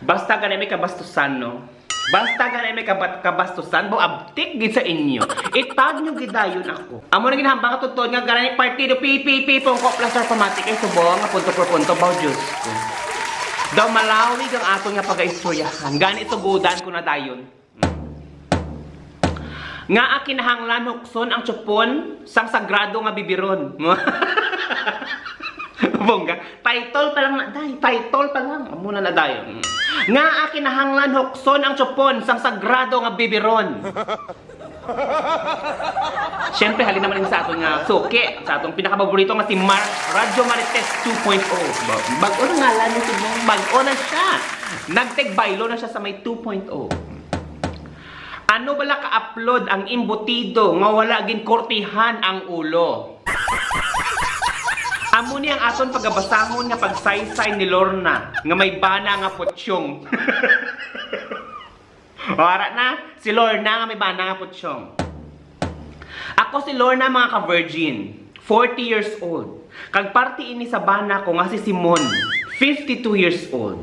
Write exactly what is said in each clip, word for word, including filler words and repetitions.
Basta gani may kabastusan, no? Basta gani may kabat kabastusan, bo abtik gid sa inyo. Itag nyo gidayon ako. Amo na ginahambang ka, tuod nga gani partido P P P, pungko plus or pamatik ay subong nga punto por punto, baw Diyos ko. Daw malawig ang aton nga pagaistoryahan. Gani sugudan ko na dayon. Nga kinahanglan hukson ang tiyupon sang sagrado nga bibiron. Bongga. Title pa lang na, day. Title pa lang. Amo na na, day. Mm. Nga kinahanglan hukson ang tiyupon sang sagrado nga bibiron. Siyempre, halin naman sa aton nga suki, sa atong pinakapaborito nga si Mar Radyo Marites two point oh. Ba- Bag-o na ngalan ni si Bong. Bag-o na siya. Nagtigbaylo na siya sa may two point oh. Ano bala ka-upload ang imbutido nga wala ginkortihan ang ulo? Amo ni ang aton pagabasahon nga pagsaysay ni Lorna nga may bana nga putsyong. Wala na, si Lorna nga may bana nga putsyong. Ako si Lorna, mga ka-virgin, forty years old. Kag parte ini sa bana ko nga si Simon, fifty-two years old.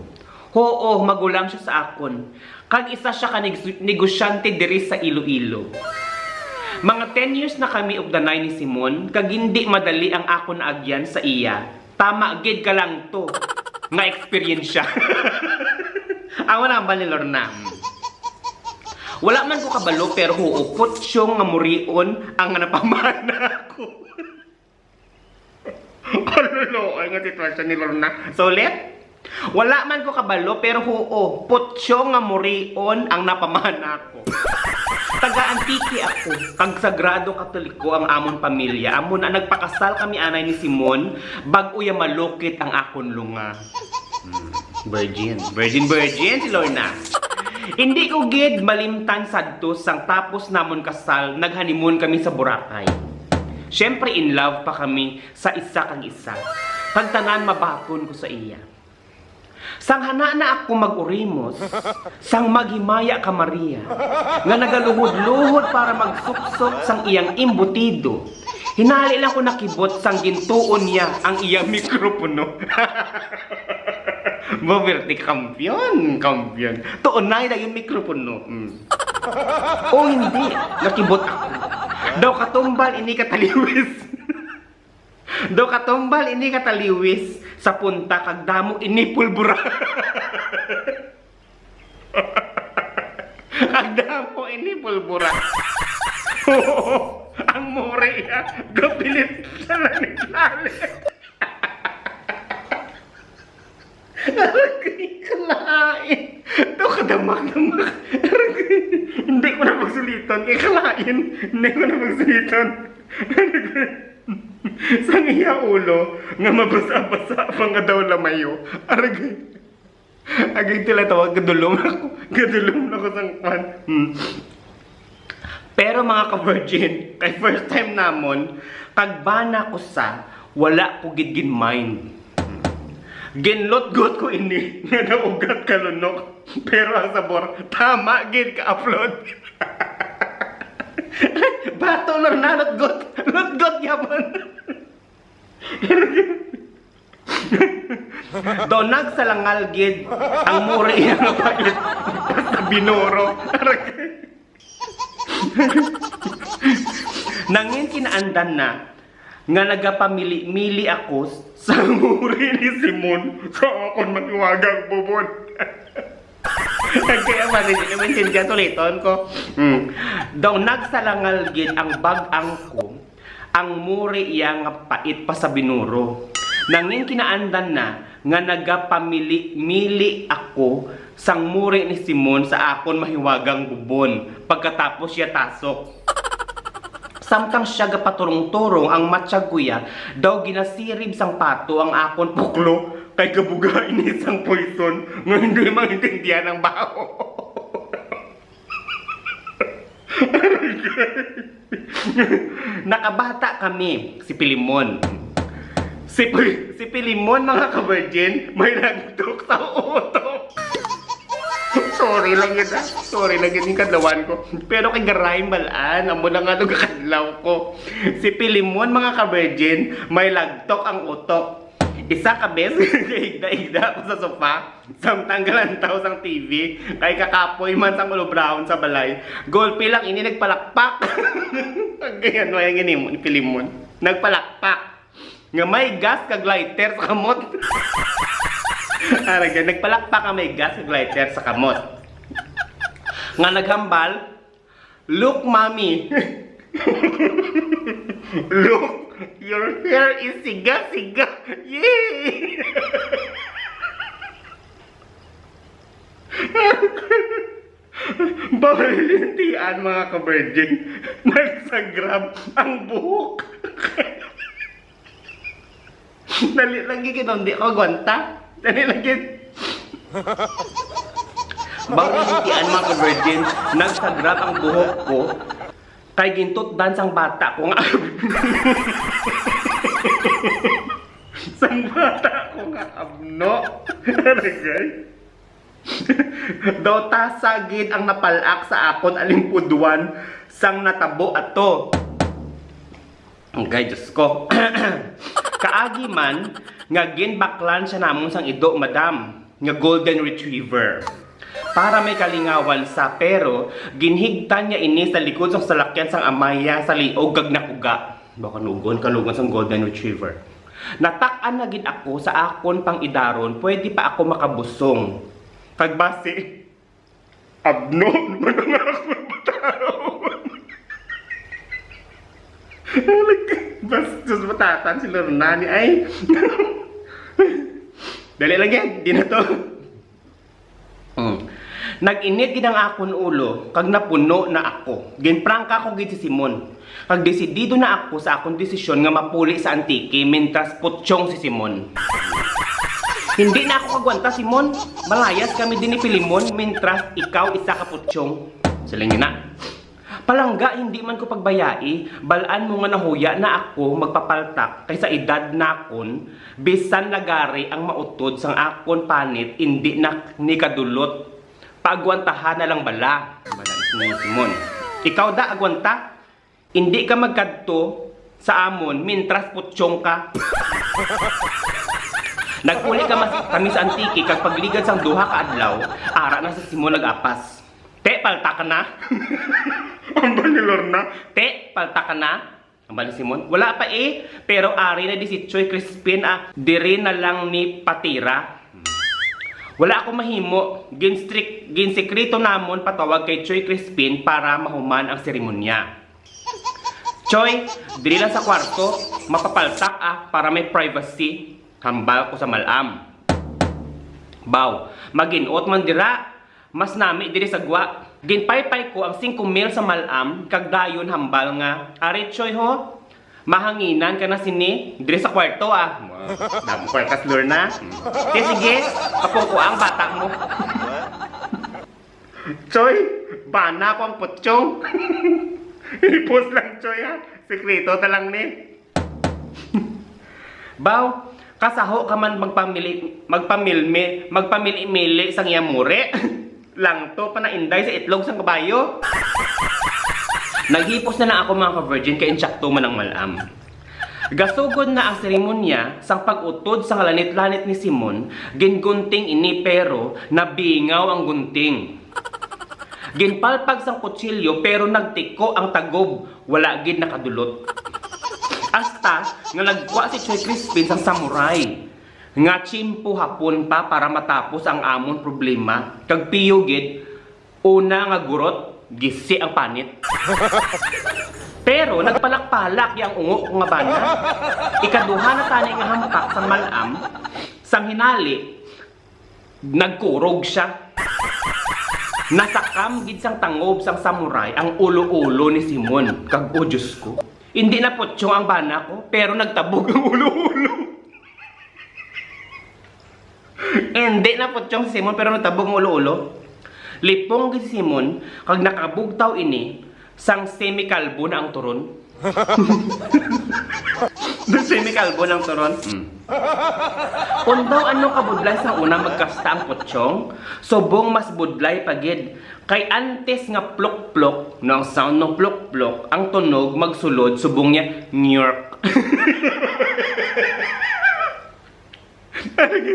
Huo, magulang siya sa akon. Kag isa siya ka neg-, negosyante diri sa Iloilo. Mga ten years na kami ugdanay ni Simon, kag hindi madali ang akon naagyan sa iya. Tama gid ka lang to nga eksperyensya. Amo na ang bali, Lorna. Wala man ko kabalo, pero huo, putsyong nga murion ang napamana ko. Kaluloy nga sitwasyon ni Lorna. Sulit? Wala man ko kabalo, pero huo, putsyong nga murion ang napamana ko. Taga Antique ako, kag sagrado Katoliko ang amon pamilya. Amo na, nagpakasal kami anay ni Simon, bag-o ya malukit ang akon lunga. Hmm. Virgin. Virgin, virgin si Lorna. Hindi ko gid malimtan sadto, sang tapos namon kasal, nag-honeymoon kami sa Boracay. Siyempre, in love pa kami sa isa kag isa. Kag tanan mabaton ko sa iya. Sang hana na ako mag-urimos, sang maghimaya ka, Maria, nga nagaluhod-luhod para magsuksok sang iyang imbutido, hinali lang ko nakibot sang gintuon niya ang iyang mikropono. Maberte, kampiyon, kampiyon. Tuon na dayon mikropono. Mm. O hindi, nakibot ako. Daw katumbal ini kataliwis. Daw katumbal ini kataliwis sa punta, kag damo ini pulbura. Kag damo ini pulbura. Oo, ang muri iya, gapilit sa langit-langit. Aragay, kalain. Daw kadamak-damak. Aragay, hindi ko na magsuliton. Kay kalain, hindi ko na magsuliton. Aragay. Sang iya ulo, nga mabasa-basa pa nga daw lamayo. Aragay. Agay tila tawag, gadulom ako. Gadulom ako sang kwan. Hmm. Pero, mga ka-virgin, kay first time namon, kag bana ko sa, wala ko gid gin-mind. Ginlutgot ko ini nga naugat ka lunok, pero ang sabor, tama gid ka-upload. Bato, Lorna, lutgot. Lutgot gyapon. Do nagsalangal gid ang muri iya nga pait sa binuro. Nangin kinaandan na nga nagapamili-mili ako sa muri ni Simon sa akon mahiwagang bubon. Kaya man, hindi ko maintindihan, suliton ko. Hmm. Daw nagsalangal gid ang bag-ang ko, ang muri iya nga pait pa sa binuro. Nangin kinaandan na nga nagapamili-mili ako sang muri ni Simon sa akon mahiwagang bubon pagkatapos iya tasok. Samtang siya gapaturong-turong ang matsyag ko iya, daw ginasirib sang pato ang akon puklo kay gabuga ini sang poison nga hindi maintindihan ang baho. Nakabata kami, si Pilimon. Si, Pi- si Pilimon, mga ka-virgin, may nagtok sa utok. Sorry lang yun, ah. Sorry lang yun yung kadlawan ko. Pero kay garay balaan, amo na nga nung kadlaw ko. Si Pilimon, mga ka-virgin, may lagtok ang utok. Isa ka beses, igda-igda ko sa sofa, samtang galantaw sang T V, kay kakapoy man sang ulo brown sa balay. Golpe lang ini nagpalakpak. Ang ganyan, wala nga nimo, ni Pilimon. Nagpalakpak. Nga may gas kag lighter sa kamot. Aragay, nagpalakpak nga may gas kag lighter sa kamot. Nga naghambal, "Look, mommy." "Look, your hair is siga-siga." Yay! Bawal lintian, mga ka-virgin. Nagsagrab ang buhok. Dali lagi gid, hindi ko agwanta. Dali lagi. Bawal lintian, mga ka-virgin. Nagsagrab ang buhok ko. Kay gintutdan sang bata ko nga. Sang bata ko nga abno. Aragay. Daw tasa gid ang napalak sa akon alimpudwan sang natabo ato. Agay, Diyos ko. Kaagi man nga ginbaklan siya namon sang ido, madam, nga golden retriever. Para may kalingawan sa, pero ginhigtan niya ini sa likod sang salakyan sang amaya sa liog kag nakuga. Baka nugon, kalugan sang golden retriever. Natak-an na gid ako sa akon pang-idaron, pwede pa ako makabusong. Kag basi, abno naman ang akon bataon. Bastos matatan si Lorna ni ay. Dali lang yan, di na to. Hmm. Nag-init gid ang akon ulo, kag napuno na ako. Ginprangka ko gid si Simon. Kag desidido na ako sa akon desisyon nga mapuli sa Antique, mintras putsyong si Simon. "Hindi na ako kagwanta, Simon. Malayas kami din ni Pilimon, mintras ikaw isa ka putsyong." Siling na. "Palangga, hindi man ko pagbayai. Bal-an mo nga nahuya na ako magpapaltak, kay sa edad nakon, bisan lagari ang mautod sang akon panit, indi na ni kadulot. Paagwantahan na lang bala." Madam ni Simon. "Ikaw da, agwanta. Indi ka magkadto sa amon, mintras putsyong ka." Naguli ka mas, kami sa Antique, kag pagligad sang duha ka adlaw, ara na si Simon nag-apas. "Te, paltak na." Ang ni Lorna. "Te, paltak na." Ang ni Simon. "Wala pa eh, pero ari na di si Choy Crispin, ah, diri na lang ni patira." Wala ako mahimo. Ginstrik-, ginsikreto namon patawag kay Choy Crispin para mahuman ang seremonya. "Choy, diri lang sa kwarto, mapapaltak, ah, para may privacy," hambal ko sa mal-am. Baw, magin-ot man dira, mas nami diri sa gwa. Ginpaypay ko ang singko mil sa mal-am, kag dayon hambal nga, "Ari, Choy, ho, mahanginan ka na sini, diri sa kwarto, ah." Damo kwartas, Lorna. "Sige, sige, kapungko ang bata mo." "Choy, bana ko ang putsyong." Ipos lang, Choy, ha? Sikreto ta lang ni. Baw, kasaho ka man magpamili, magpamilmi, magpamili-mili sang iya muri. Langto pa na inday sa itlog sang kabayo. Naghipos na lang ako, mga ka-virgin, kay insakto man ang mal-am. Gasugod na ang seremonya, sang pag-utod sang lanit-lanit ni Simon, gingunting ini pero nabingaw ang gunting. Ginpalpag sang kutsilyo pero nagtiko ang tagob, wala gid nakadulot. Hasta nga nagkuha si Choy Crispin sang samurai nga tiyempo hapon pa para matapos ang amon problema, kag piyo gid, una nga gurot, gisi ang panit. Pero nagpalak-palak ang ungo ko nga bana. Ikaduha na tani nga hampak sang mal-am, sang hinali, nagkurog siya. Nasakam gid sang tangob sang samurai ang ulo-ulo ni Simon. Kag, oh, Diyos ko, hindi na putsyong ang bana ko, pero nagtabog ang ulo-ulo. Hindi na putsyong si Simon, pero nagtabog ang ulo-ulo. Lipong gid si Simon, kag nakabugtaw ini, sang semikalbo na ang turon. Semikalbo na ang turon. Mm. Undaw ano kabudlay sang una magkasta ang putsyong, subong mas budlay pa gid. Kay antes nga plok-plok, no, ang sound no plok-plok, ang tunog magsulod subong niya, "New York."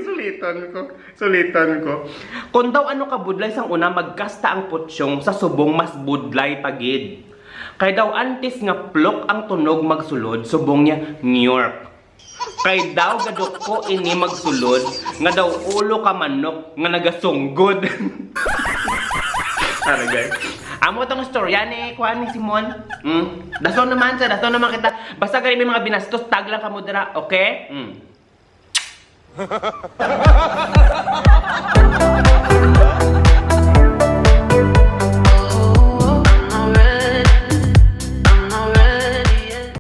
Suliton ko. Suliton ko. Kung daw ano ka budlay sang una, magkasta ang putyong sa subong mas budlay pa gid. Kay daw antes nga plok ang tunog magsulod, subong niya, "New York." Kay daw gaduko ini magsulod, nga daw ulo ka manok nga nagasunggod. Ano, guys? Amo tong istorya ni, kuan, ni Simon. Hmm? Dason naman sa, dason naman kita. Basta gani may mga binastos, tag lang kamo dira, okay? Hmm.